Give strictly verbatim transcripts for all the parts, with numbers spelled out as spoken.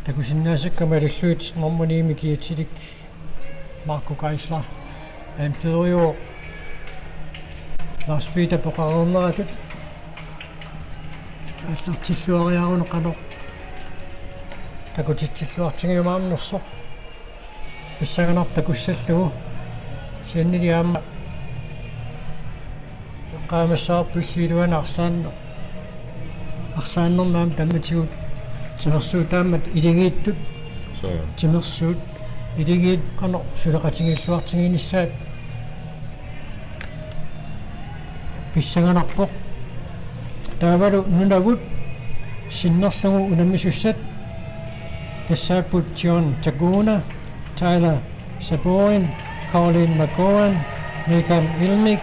Takusinnaasakka malillugit nummer ni-mi kiatsilik Marco Geisler. Anfører Lars Peter Poqareerneratut. Aallartilluariarunneq qanoq takutitsilluartigiumaarnersoq. Pissanganarpoq takussallugu. Kisiannili aamma eqqaamassavarput illup iluani arsaanner-, arsaannermi aamma tammatigut timersuut taammat iligiittut. Suu. Timersuut iligiit qanoq suleqatigiilluartiginissaat pissanganarpoq. Taavalu nunavut sinnerlugu unammisussat tassaapput John Taguna, Tyler Saboin, Colin McGowan, Megan Ilmik,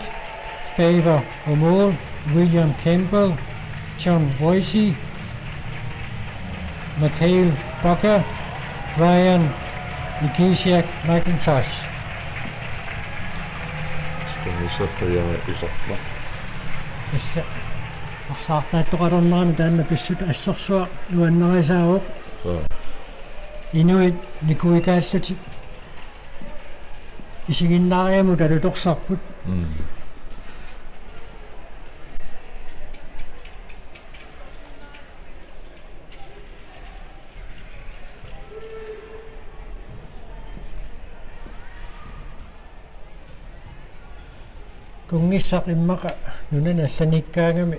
Favor Omul, William Campbell, John Voisey, Mikhail Bugger, Ryan Ikisiak McIntosh. Sponsorfia isorma. Tassa arsaartaattoqalernerani taanna pissutsit assorsuaq nuannarisaavoq. Suu. Inuit nikuikaallutik isiginnaariamut alutorsarput. Mm. Kunngissaq immaqa nunani allaniikkaangami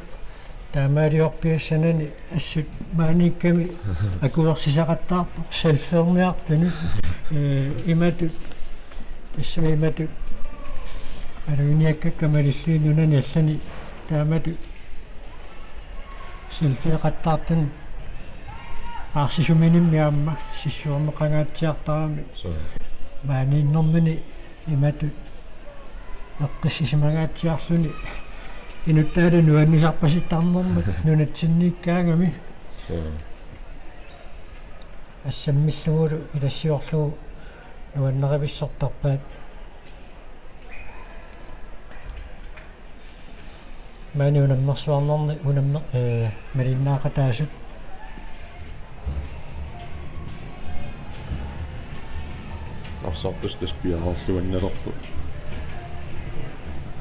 taamaaliorpiassanani assut maaniikkami akuersisaqattaarpoq selfieerniartunut. Ee, imatut, tassami imatut maluginiakkakka malillugit nunani allani taamatut selfieqattaartunut paarsisuminimmi aamma sissuerneqangaatsiartarami. Suu. Maaniinnermini imatut eqqissisimangaatsiarluni inuttaalu nuannisarpasittarnermut nunatsinniikkaangami. Suu. Assammillugulu ilassiorlugu nuannarivissortarpaat. Maani unammersuarnerni unamme-, ee, malinnaaqataasut. Arsartussat tassa piareerluinnalerput.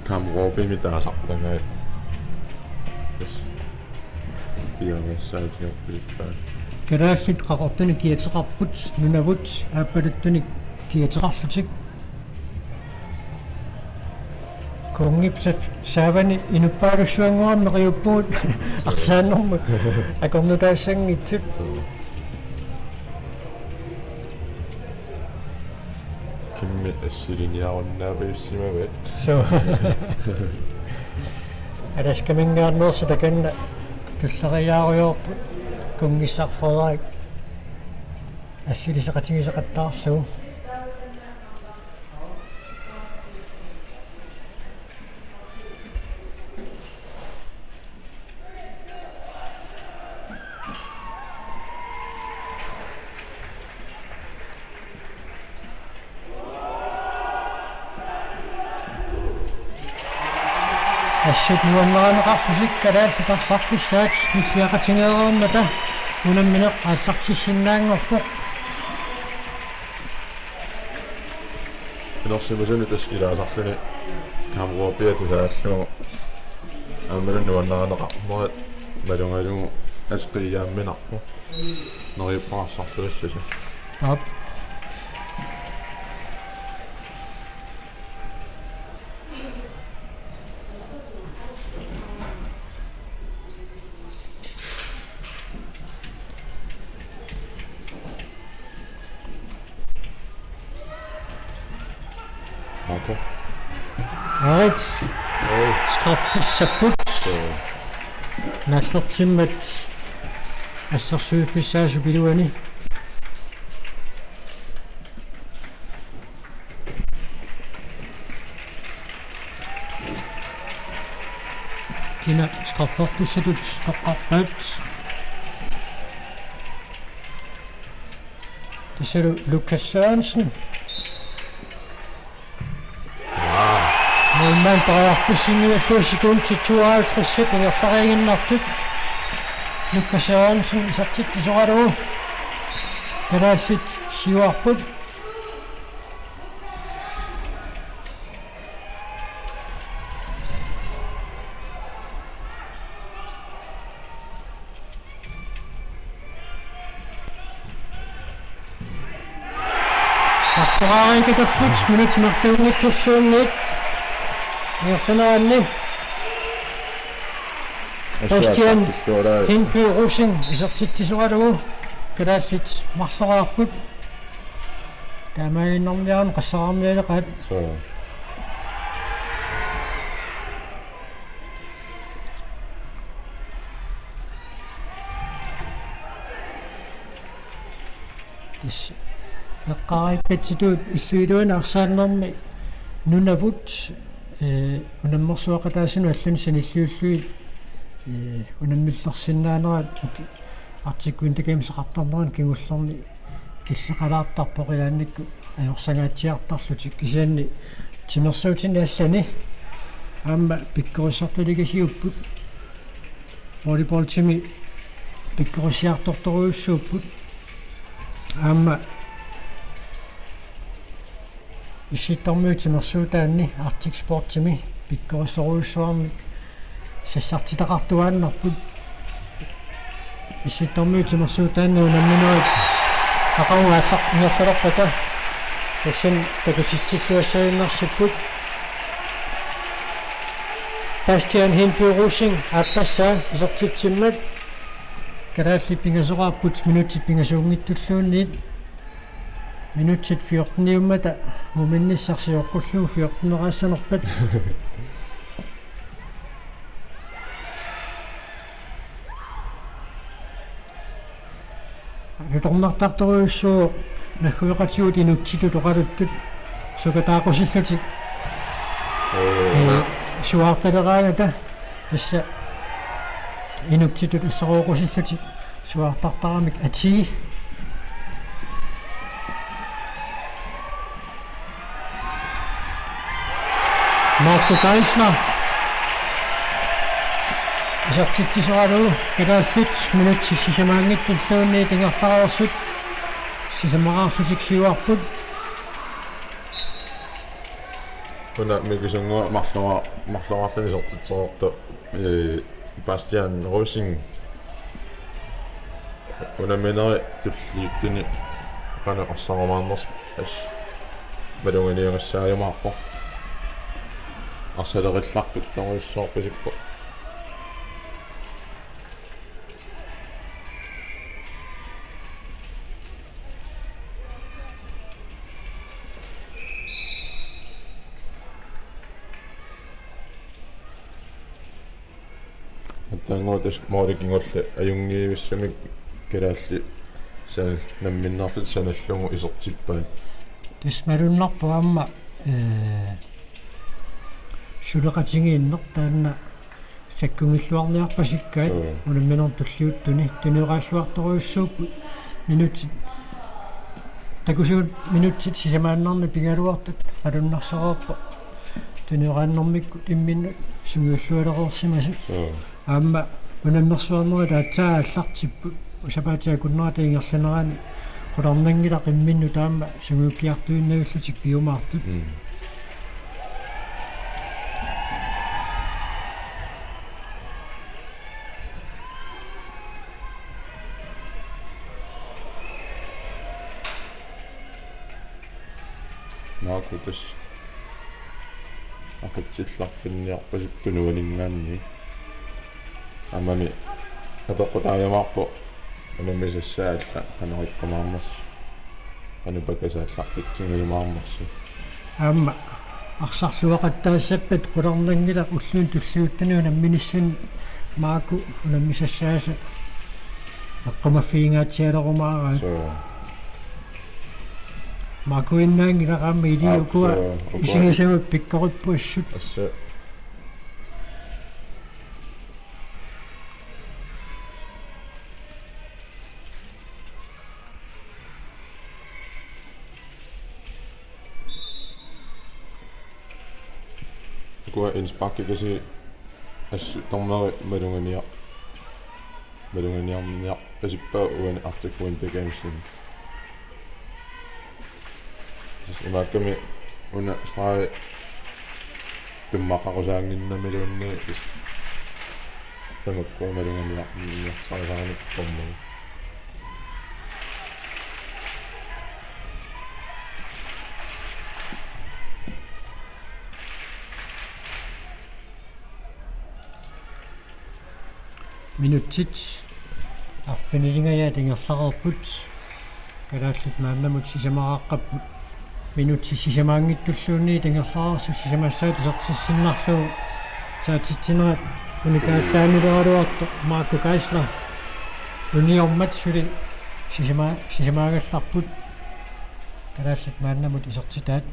Kamp Roopimi taasartagaat. Tassa piareersaatigerpilippaat. Kalaallit Qaqortunik kiateqarput, nunavut aappaluttunik kiateqarlutik. Kunngipsat saavani inuppaalussuanngorami neqiuppugut arsaannermut akornutaassanngitsut. Kimmi assiliniarunnaavigisimavat. Suu. Alaskamingaarnersi takanna tulleriiaarujoorput Kunngissaq Frederik assiliseqatigiseqattaarlugu. Assut nuannarineqarlutik kalaallit arsartussaat nilliaqatigeereermata unammineq aallartissinnaanngorpoq. Inersimasunut tassa ilaasarluni Kamp Roopia tusaallugu aammalu nuannarineqarnerat malugalugu aseqqiiaamminarpoq. Neriuppassartuassasi. Aap. Okay. Aarit. Oi. Straffissapput. Suu. Naallertimmat assersuiffissaasup iluani. Kina straffertussatut toqqarpaat? Tassalu Lukas Sørensen. Wow. Målmand periarfissinniullugu sekundit tooghalvtreds ingerlariiginnartut. Lukas Sørensen isertitsisoralugu. Kalaallit siuarput. Arsoraareikatapput minutsit marluunngitsulluunniit. Ingerlaneranni Bastian Hindby Rosing isertitsisoralugu kalaallit marloraarput. Taamaaginnarniarneq qassaraarnialeqaat. Suu. Tassa eqqaariikkatsitut illup iluani arsaannermi Nunavut, ee, unammersuaqataasunut allanut sanilliullugit, ee, unammillersinnaanerat Arctic Winter Games-eqartarnerani kingullerni killeqalaartarpoq ilaannikkut ajorsangaatsiartarlutik kisianni timersuutini allani aamma pikkorissartalikasiupput. Volleyballtimi pikkorissiartortorujussuupput. Aamma Issittormiut timersuutaanni Arctic Sportsimi pikkorissorujussuarmik sassartitaqartuaannarput. Issittormiut timersuutaanni unamminerit aqagu aallartinnersalerpata tassani takutitsilluassarinnarsipput. Bastian Hindby Rosing aappassaa isertitsimmat. Kalaallit pingasoraarput minutsit pingasuunngitsulluunniit. Minutsit fjorteniummata muminnissaq sioqqullugu fjorteneraassanerpat. Alutornartartorujussuuvoq naggueqatigut inuksitut oqaluttut sukataaqusillutik. Ee, suaartaleraangata tassa inuksitut assorooqusillutik suaartartaramik atii. Marco Geisler isertitsisoralugu kalaallit minutsit sisamaanngitsulluunniit ingerlareersut sisamaraarlutik siuarput. Una mikisunnguaq marlora-, marloraarluni isertitsereersoq, ee, Bastian Rosing unamminerit tulliuttuni qanoq arsarumaarnersoq assut maluginiagassaajumaarpoq. Arsalerillaqqutorujussuarpasippoq. Attaannguaq tassa måli kingulleq ajunngivissamik kalaallit sanal-, namminneerlutik sanallugu isertippaat. Tassa malunnarpoq aamma, ee, suleqatigiinneq taanna sakkunngilluarniarpasikkaat. Suu. Unammineq tulliuttuni tunioraalluartorujussuupput minutsit. Takusuut minutsit sisamaannarnik pigaluartut malunnarsereerpoq. Tunioraannermikkut imminnut sungiullualereersimasut. Suu. Aamma unammersuarnerit aatsaat aallartipput. Sapaatip akunnerata ingerlanerani qularnanngilaq imminnut aamma sungiukkiartuinnarlutik piumaartut. Mm. Naaku tassa aqutsillarpinniarpasippoq tunuaninngaanniit. Aammami apeqqutaajumaarpoq unammisassaat alla qanoq ikkumaarnersoq. Qanoq pakasaallarpitsingiumaarnersoq. Aamma arsarluaqattaassappat qularnanngilaq ulluni tulliuttuni unamminissanni Maaku unammisassaasa eqqumaffiingaatsialerumaaraat. Suu. Maakuinnaanngilaq aamma ilii. Aap, ukua suu, ukua isigisamut pikkorippoq assut. Assut. Ukua indsparkikasiit assut dommeri maluginiar-, maluginiarniarpasippaat uani Arctic Winter Gamesimi. Imaakkami una streg tummaqqaqusaannginnamiluunniit is-, tamakku imaluunniit niarsarisaanikkormagu. Minutsit arfinilingajaat ingerlareerput. Kalaallit maannamut sisamaraqqapput. Minutsit sisamaanngitsulluunniit ingerlareersut sisamassaat isertissinnarlugu. Saatitsinerat unikaallaanileraluartoq Marco Geisler uniormat suli sisama-, sisamaagallarput. Kalaallit maannamut isertitaat.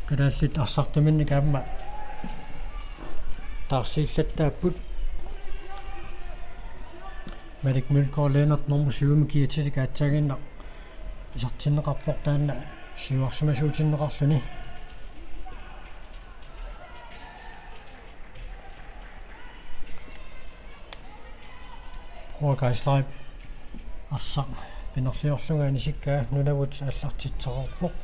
Kalaallit arsartuminnik aamma taarsiillattaapput. Malik Mølgaard Lennert nummer syv-mi kiatsilik aatsaaginnaq isertinneqarpoq taanna siuarsimasuutinneqarluni. Bror Geisler arsaq pinerliorlugu anisikkaa nunavut aallartitseqarpoq.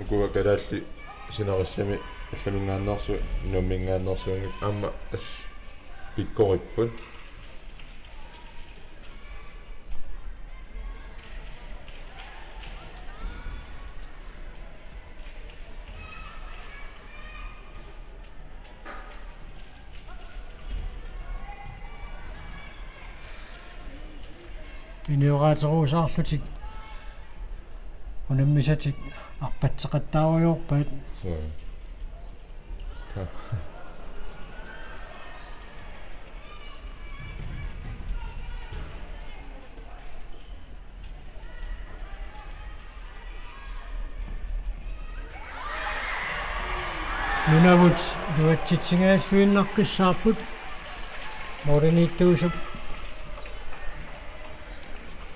Ukua kalaallit sinarissami allaminngaanneersut Nuumminngaanneersuunngitsut aamma as-, pikkoripput. Tunioraatigerusaarlutik unammisatik arpatseqattaarujoorpaat. Suu. Nunavut iluatsitsingajalluinnaqqissaarput. Mooriniittuusup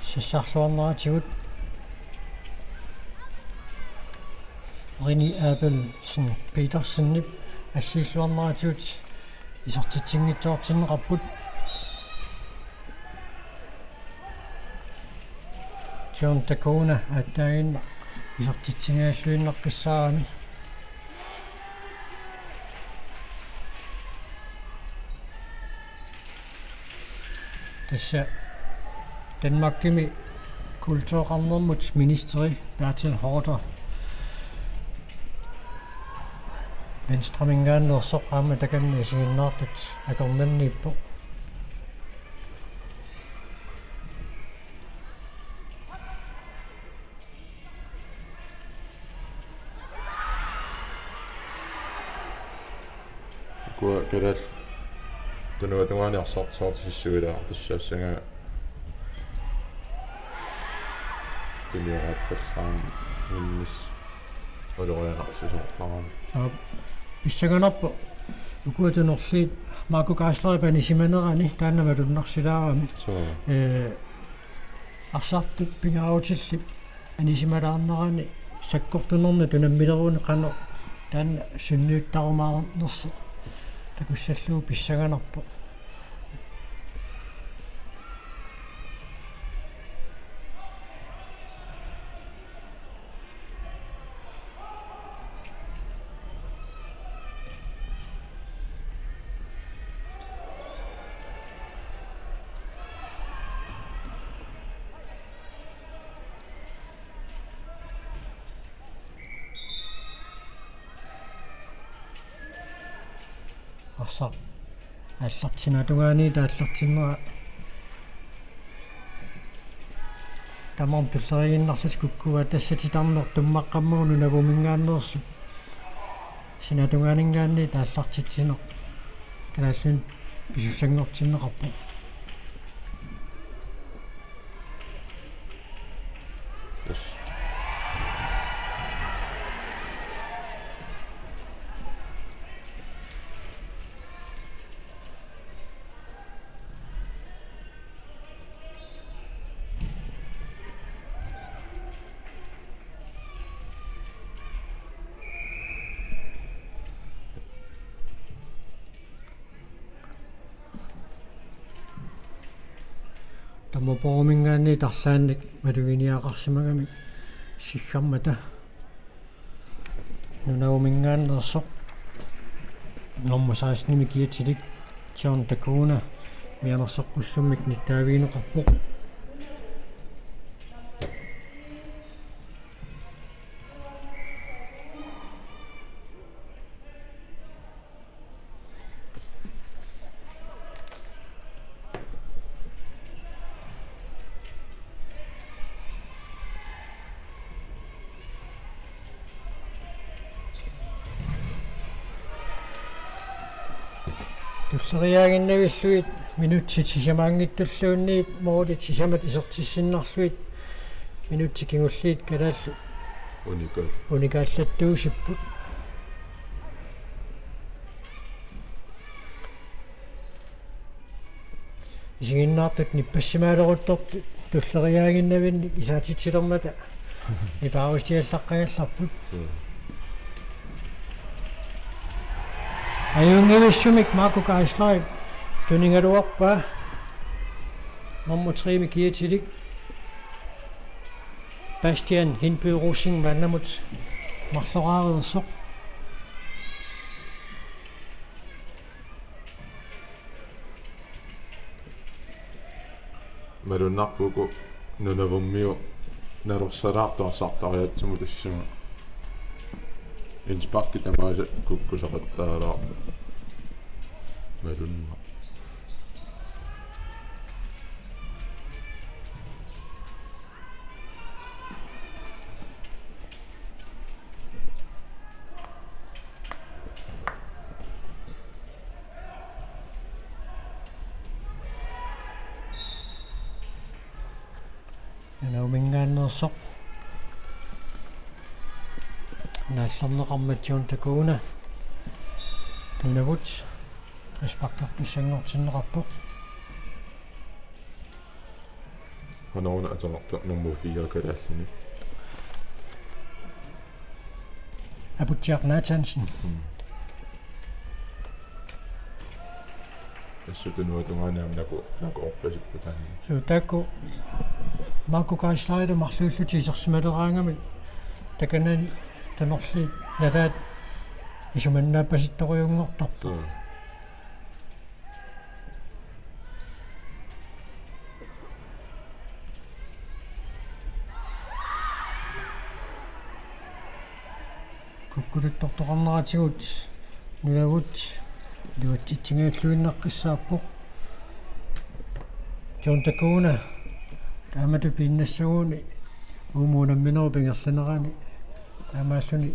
sassarluarneratigut Rini Abelsen Petersenip assiilluarneratigut isertitsinngitsoortinneqarput. John Takuna aatsaaginnaq isertitsingajalluinnaqqissaarami. Tassa Danmarkimi kultureqarnermut ministeri Bertel Haarder Venstreminngaanneersoq aamma takanna isiginnaartut akornanniippoq. Ukua kalaallit tunuatungaani arsartoortissavissui ilaartussaassagaa tunioraappallaarneq minnis ulorianarsisoortarami. Aap, pissanganarpoq. Ukua tunorliit Marco Geislerip anisimanerani taanna malunnarsilaarami. Suu. Ee, arsartut pingaarutillugit anisimalaarnerani sakkortunerni tunammilerunik qanoq taanna sunniuttarumaarnersoq takussallugu pissanganarpoq. Sa-, aallartinaatungaani taallartinnera. Tamarmik tulleriiginnarlutik kukkua tassa titarneq tummaqqammagu Nunavuminngaanneersoq. Sinaatungaaninngaanniit aallartitsineq. Kalaallit pisussanngortinneqarpoq. Yes. Tammerforuminngaanniit arlaannik maluginiaqarsimagamik siggarmata. Nunavuminngaanneersoq nummer seksten-imi kiatilik John Takuna mianersoqqussummik nittaavigineqarpoq. Tulleriiaaginnavillugit minutsit sisamaanngitsulluunniit, målit sisamat isertissinnarlugit minutsit kingulliit kalaallit Unika-, unikaallattuusipput. Isiginnaartut nippassimaaleruttortut tulleriiaaginnavinnik isaatitsilermata nipaarusiallaqqagallarput. Mm. Ajunngivissumik Marco Geisler tunigaluarpaa nummer tre-mi kiatilik Bastian Hindby Rosing maannamut marloraareersoq. Malunnarpoq uku Nunavummiut nalorsalaartut arsartariaatsumut, tassa indsparki tamaasa kukkusaqattaalaarpoq. Malunnarpoq. Nunavuminngaanneersoq naallerneqarmat John Takuna. Nunavut frisparkertussanngortinneqarpoq. Qanoruna atornertoq nummer fire kalaallini? Aputsiaq Nathansen. Mm. Assut tunuatungaani aamma naku-, nakuorpasipput taanna. Suu, taakku Marco Geislerimut marluullutik isersimaleraangamik takanani tanorli nalaat isumannaappasittorujunngortarpoq. Mm. Kukkuluttortoqarneratigut Nunavut iluatsitsinngilluinnaqqissaarpoq. John Takuna taamatut piinnassaguni uumuup unamminerup ingerlanerani taamaalluni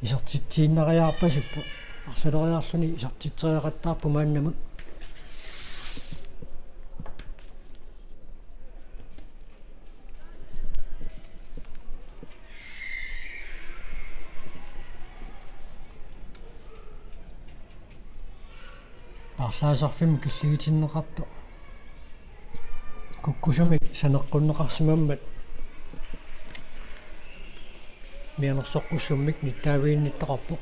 isertitsiinnariarpasippoq. Arsaleriarluni isertitseriaqattaarpoq maannamut. Paarlaasarfimmut killigitinneqartoq kukkusumik saneqqunneqarsimammat mianersoqqussummik nittaaviginnittoqarpoq.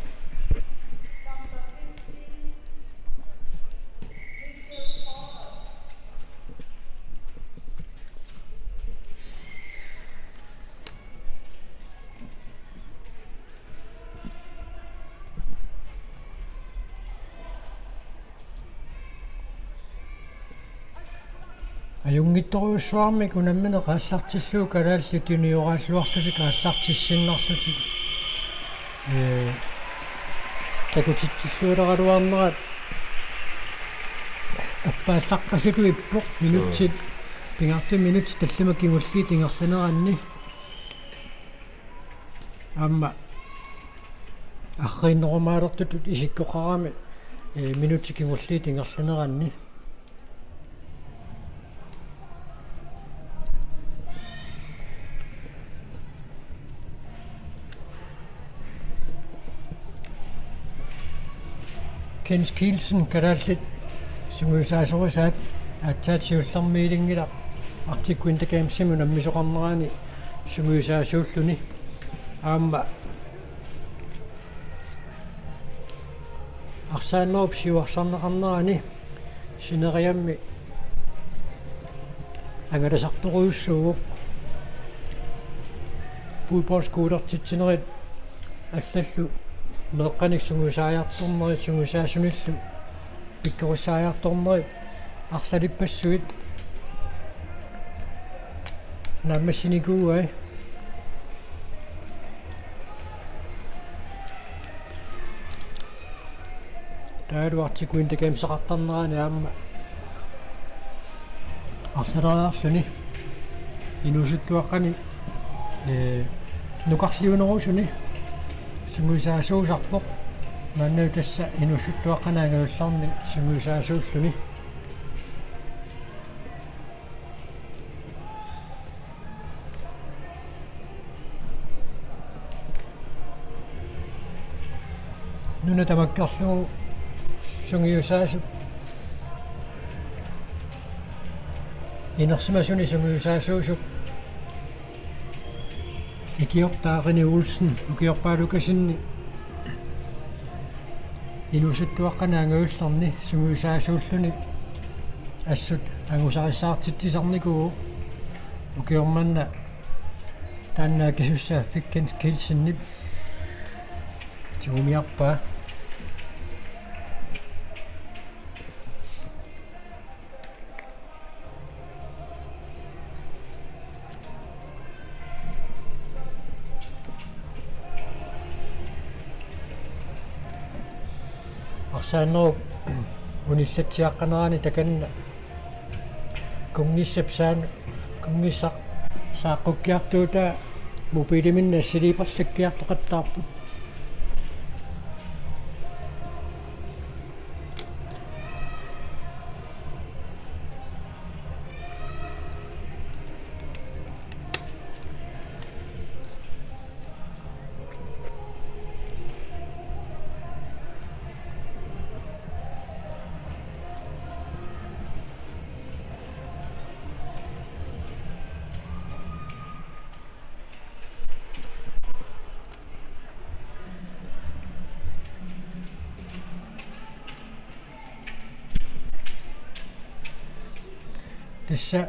Ajunngitsorujussuarmik unammineq aallartillugu kalaallit tunioraalluarlutik aallartissinnarlutik. Ee, takutitsillualeraluarnerat Paallaqqasutut ippoq minutsit, pingaartumik minutsit tallimat kingulliit ingerlaneranni. Aamma arriinnerumaalertutut isikkoqarami, ee, minutsit kingulliit ingerlaneranni. Kent Kielsen, kalaallit sungiusaasorisaat, aatsaat siullermiilinngilaq Arctic Winter Gamesimi unammisoqarnerani sungiusaasuulluni. Aamma arsaannerup siuarsarneqarnerani sineriammi angalasartorujussuuvoq. Fodboldskuulertitsinerit allallu meeqqanik sungiusaajartornerit, sungiusaasunillu pikkorissaajartornerit arlalippassuit naammassinikuuai. Taavalu Arctic Winter Gameseqartarnerani aamma arlaleriarluni inuusuttuaqqani, ee, nukarliunerusuni sungiusaasuusarpoq. Maanna tassa inuusuttuaqqani angajullerni sungiusaasuulluni. Nuna tamakkerlugu sungiusaasup inersimasuni sungiusaasuusup ikiortaa René Olsen, ukiorpaalukasinni inuusuttuaqqani angajullerni sungiusaasuulluni assut angusarissaartitsisarnikuuvoq. Ukioq manna taanna akisussaaffik Kent Kielsenip tigumiarpaa. Arsaannerup unillatsiaqqanerani takanna kunngissap saan-, kunngissaq saaqqukkiartuutaa mobiiliminni assiliiperlakkiartoqattaarput. Tassa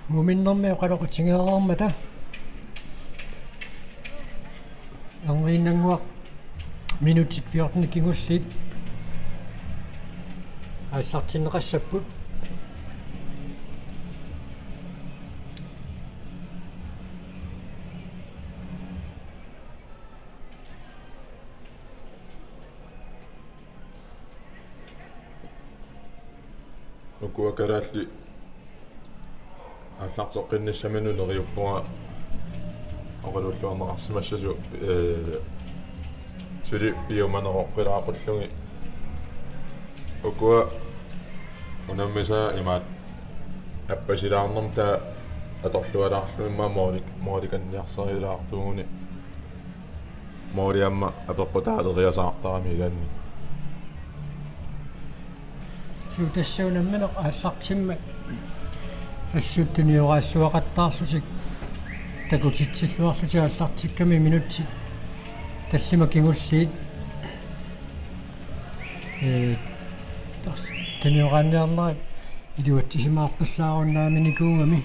muminnermi oqaloqatigereermata erniinnannguaq minutsit fjorten kingulliit aallartinneqassapput. Ukua kalaallit aallarteqqinnissaminut neriuppunga oqalulluarneqarsimassasoq, ee, suli piumaneroqqilaaqullugit. Ukua unammisaa imaat appasilaarnermut taava atorlualaarlugit immaqa moolik-, moolikanniarsarilaartuuguni. Mooli aamma apeqqutaaleriasaartarami ilaanni. Suu, tassa unammineq aallartimmat assut tunioraalluaqattaarlutik takutitsilluarlutik aallartikkami minutsit tallimat kingulliit. Ee, tassa tunioraanniarnerat iluatsisimaarpallaarunnaarnikuugami.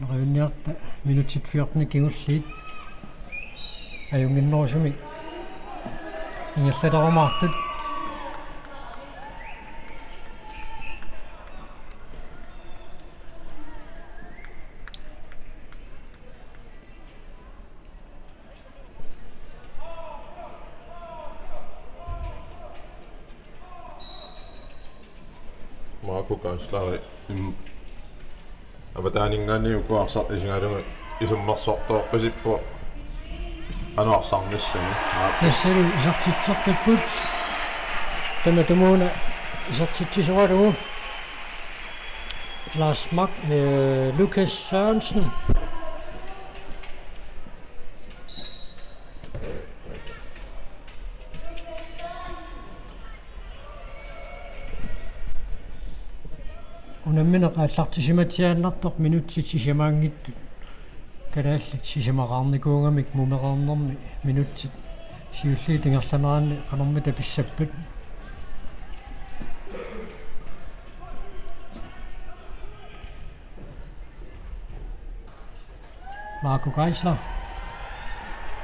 Neriunniarta minutsit fjorten kingulliit ajunnginnerusumik ingerlalerumaartut. Marco Geisler, im-, avataaninngaanniit uku arsaq isigalugu isummersortoqqisippoq anuarsarnissami. Tassalu isertitseqqipput. Tamatumuuna isertitsisoralugu Lars Mark, eh, Lukas Sørensen. Unammineq aallartissimatsiaannartoq minutsit sisamaanngitsut. Kalaallit sisamaqarnikuugamik mumereernermi minutsit siulliit ingerlaneranni qanormita pissappat. Marco Geisler.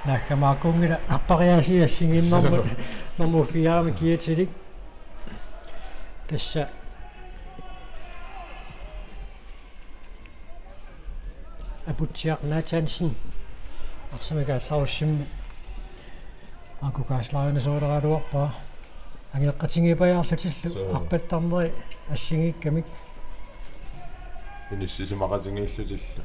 Naagga Marco-nngilaq appariaasiit assigiinnarmut nummer fire-mi kiatilik. Tassa Aputsiaq Nathansen. Arsamik aallarussimmi. Marco Geisler-inik sooraraluarpaa. Angeqqatigiippajaarlutillu. Suu. Arpattarneri assigiikkamik. Inissisimaqatigiillutillu.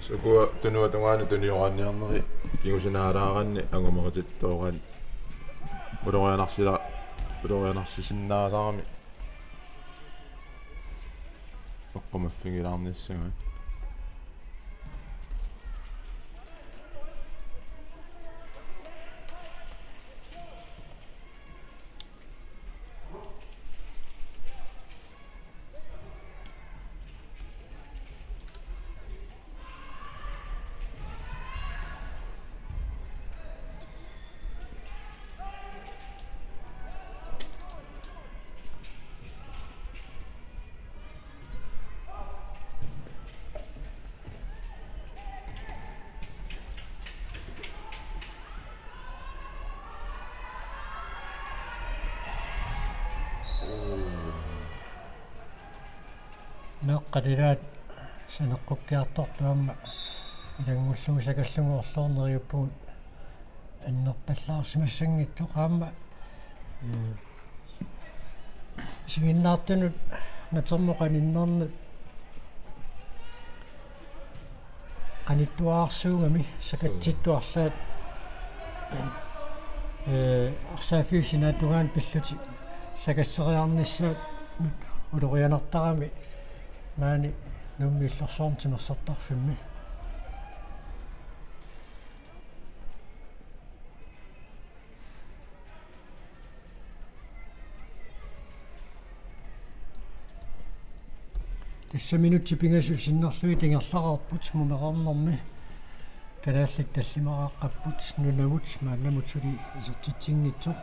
Sukua tunuatungaani tunioraanniarneri kingusinaalaaraanni angumeqatittooraanni. Ulorianarsila-, ulorianarsisinnaasarami. Oqqumaffigilaarnissagaa. Meeqqat ilaat saneqqukkiartortut aamma ilanngullugu sakallugu orloorneq neriuppugut. Annerpallaarsimassanngitsoq aamma. Mm. Isiginnaartunut natermut qaninnernut qanittuararsuugami sakatsittuarlaat. Ee, arsaaffiup sinaatungaanut pillutik sakasseriarnissaannut ulorianartarami maani Nuummi Illorsuarmi timersortarfimmi. Tassa minutsit pingasut sinnerlugit ingerlareerput mumereernermi. Kalaallit tallimaraaqqapput, Nunavut maannamut suli isertitsinngitsoq.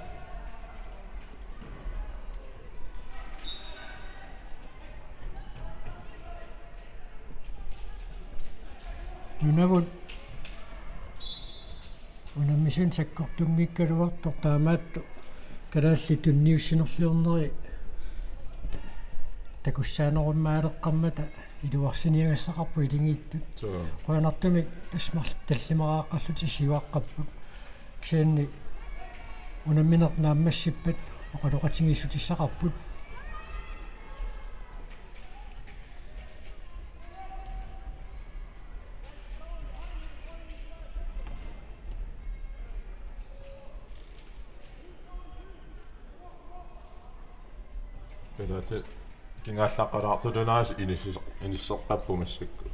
Nunavut unammisut sakkortunngikkaluartoq taamaattoq kalaallit tunniussinerliorneri takussaanerummaaleqqammata iluarsiniagassaqarput ilingiittut. Suu. Qujanartumik tassa marluk tallimaraaqqallutik siuaqqapput. Kisianni unammineq naammassippat oqaloqatigiissutissaqarput. Kalaallit kingaallaqqalaartut aasiit inissi-, inisseqqapput massakkut.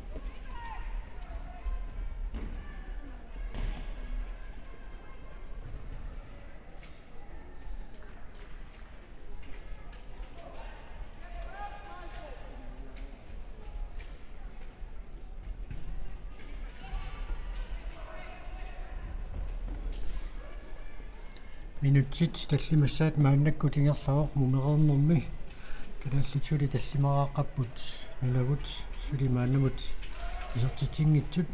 Minutsit tallimassaat maannakkut ingerlavoq mumereernermi. Kalaallit suli tallimaraaqqapput, Nunavut suli maannamut isertitsinngitsut.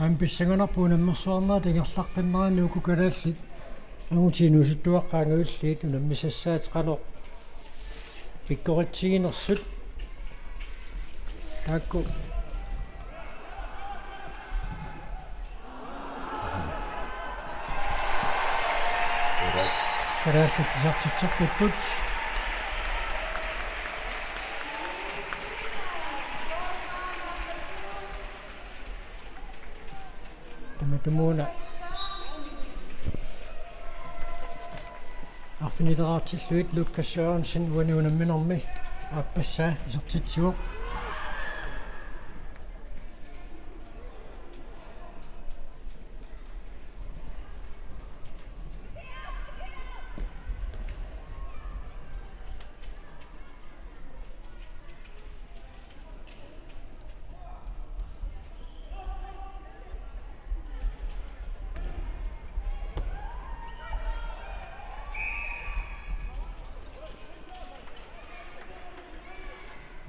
Aamma pissanganarpoq unammersuarnerat ingerlaqqinnerani uku kalaallit angutit inuusuttuaqqat angajulliit unammisassaat qanoq pikkoritsiginersut. Taakku kalaallit isertitseqqipput. Tamatumuuna arfinileraartillugit Lukas Sørensen uani unamminermi aappassaa isertitsivoq.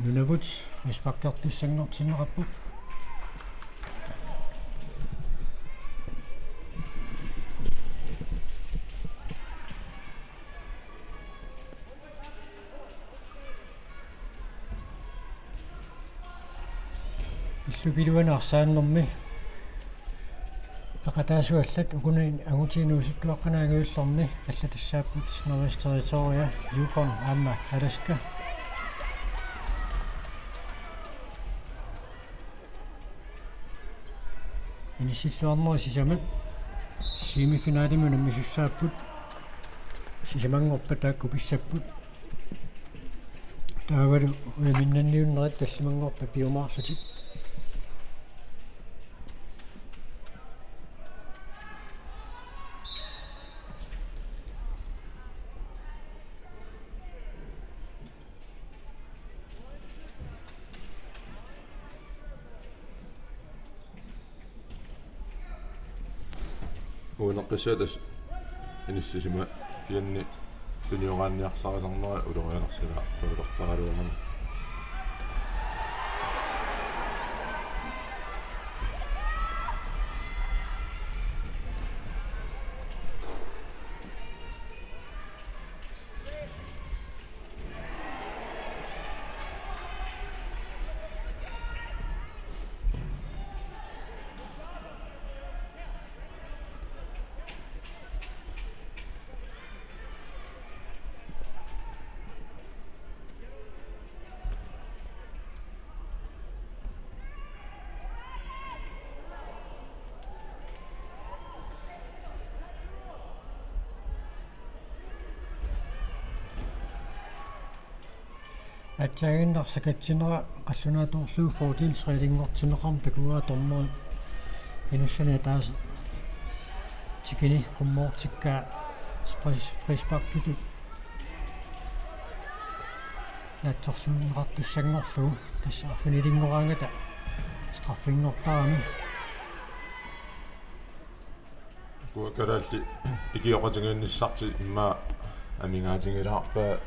Nunavut frisparkertussanngortinneqarpoq. Illup iluani arsaannermi peqataasut allat ukuni angutit inuusuttuaqqanut angajullerni allatassaapput Northwest Territories, Yukon aamma Alaska. Inissilluarnerit sisamat semifinalimi unammisussaapput. Sisamanngorpat taakku pissapput. Taavalu unaminnanniunnerit tallimanngorpat piumaarlutik. Uunaqissatas inissisimaffianni tunioraanniarsarisarnera ulorianarsilaartuulertaraluarami. Aatsaannguaq sakatsinera qallunaatuutillugu fordel trelinngortinneqarmat takugaat dommeri inussani ataaseq tikini qummoortikkaa fris-, frisparkitut naatsorsuunneqartussanngorlugu, tassa arfinilinngorangata straffinngortarami. Ukua kalaallit ikioqatigiinnissartik immaqa amigaatigilaarpaat.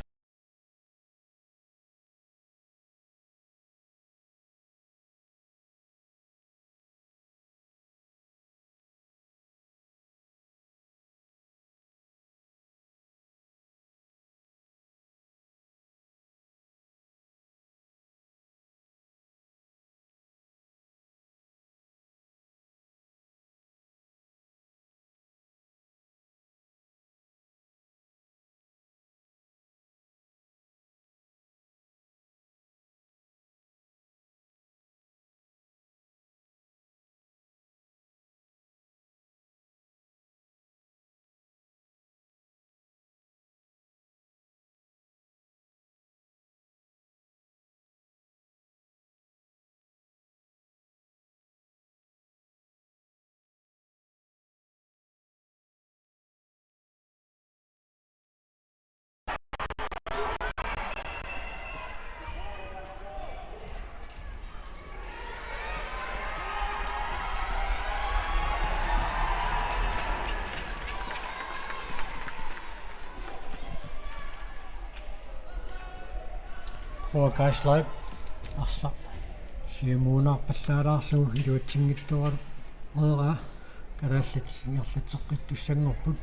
Four Guys Live arsaq siumuunaarpallaalaarlugu iluatsinngitsoorlugu Ora, kalaallit ingerlatseqqittussanngorput.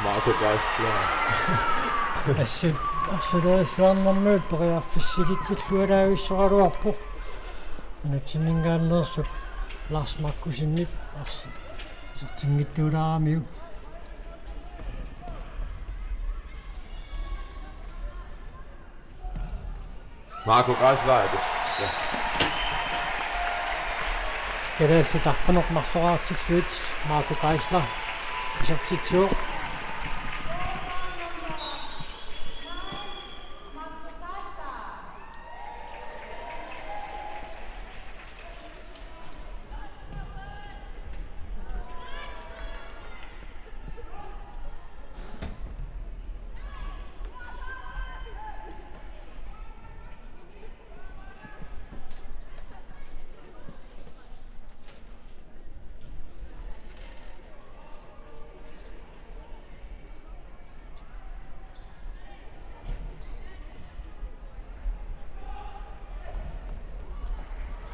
Marco Geisler. Assut arsalerisuarnermut periarfissilitsilluaraavissoraluarpoq. Nunatsinninngaanneersoq Lars Markussenip arsi isertinngitsuulaaramiuk. Marco Geisler, yes. Ja. Kalaallit arfineq-marloraartillugit Marco Geisler isertitsivoq.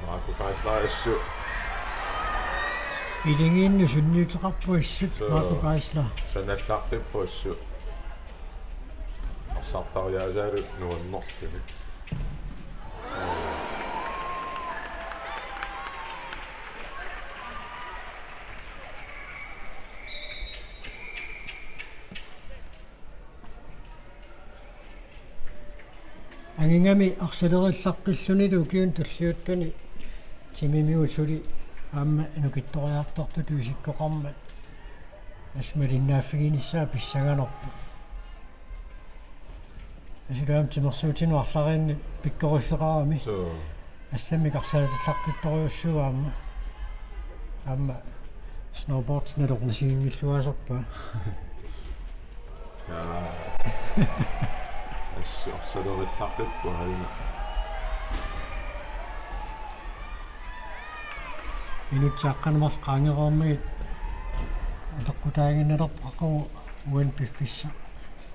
Marco Geisler assut. Iligiinnut sunniuteqarpoq assut. Suu. Marco Geisler. Sanallaqqippoq assut. Arsartariaasaalu nuannerluni. Angugami arsalerillaqqillunilu ukiuni tulliuttuni timimigut suli aamma nukittoriartortutut isikkoqarmat assut malinnaaffiginissaa pissanganarpoq. Assut aamma timersuutinut arlariinni pikkoriffeqarami. Suu. Assammik arsaatillaqqittorujussuuvoq aamma. Aamma snowboard nalornisiginngilluinnarpaa. Jaa. Assut arsalerillaqqippoq aajuna. Minutsit aqqaneq-marluk qaangereermagit apeqqutaaginnalerpoq qaqugu uani piffissaq.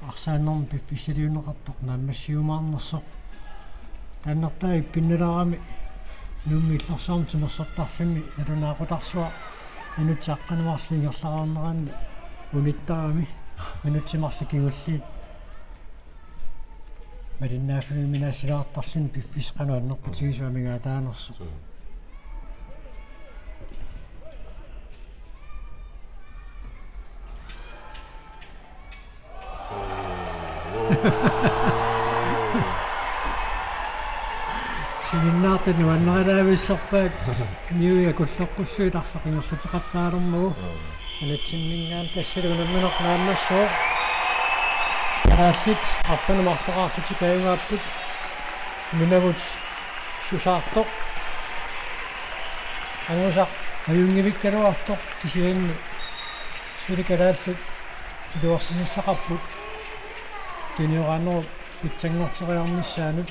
Arsaannermi piffissaliunneqartoq naammassiumaarnersoq. Taannartaa ippinnalaarami Nuummi Illorsuarmi timersortarfimmi nalunaaqutaq minutsit aqqaneq-marluk ingerlareerneranni unittarami minutsit marluk kingulliit malinnaaffimmi minaassilaartarluni piffissaq qanoq annertutigisoq amigaataanersoq. Siginnaartut nuannaralaavissorpaat niuiga kulloqqullugit arsaq ingerlateqattaalermagu. Nunatsinninngaanniit tassalu unammineq naammassooq. Kalaallit arfineq-marloraarlutik ajugaapput. Nunavut susaartoq. Angusaq ajunngivikkaluartoq kisianni suli kalaallit iluarsisassaqarput. Tunioraannerup pitsanngorteriarnissaanut.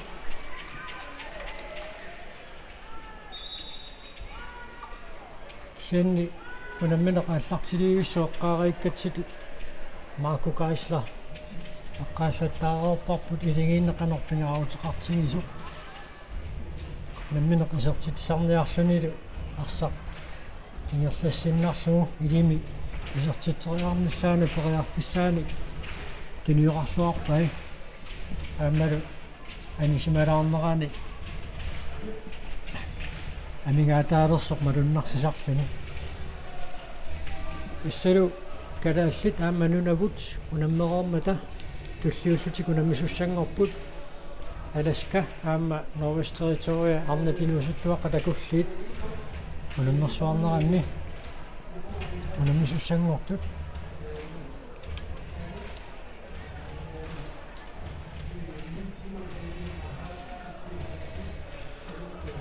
Kisianni unammineq aallartilivissoq eqqaariikkatsigu Marco Geisler eqqaallattaareerparput iligiinneq qanoq pingaaruteqartigisoq. Nammineq isertitsisarniarlunilu arsaq ingerlassinnarlugu ilimi isertitseriarnissaanut periarfissaanik tunioqarluarpai. Aammalu anisimalaarnerani amigaataalersoq malunnarsisarluni. Tassalu kalaallit aamma nunavut unammereermata Tulliullutik unammisussanngorput. Alaska aamma Northwest Territories arnat inuusuttuaqqat akulliit unammersuarneranni unammisussanngortut.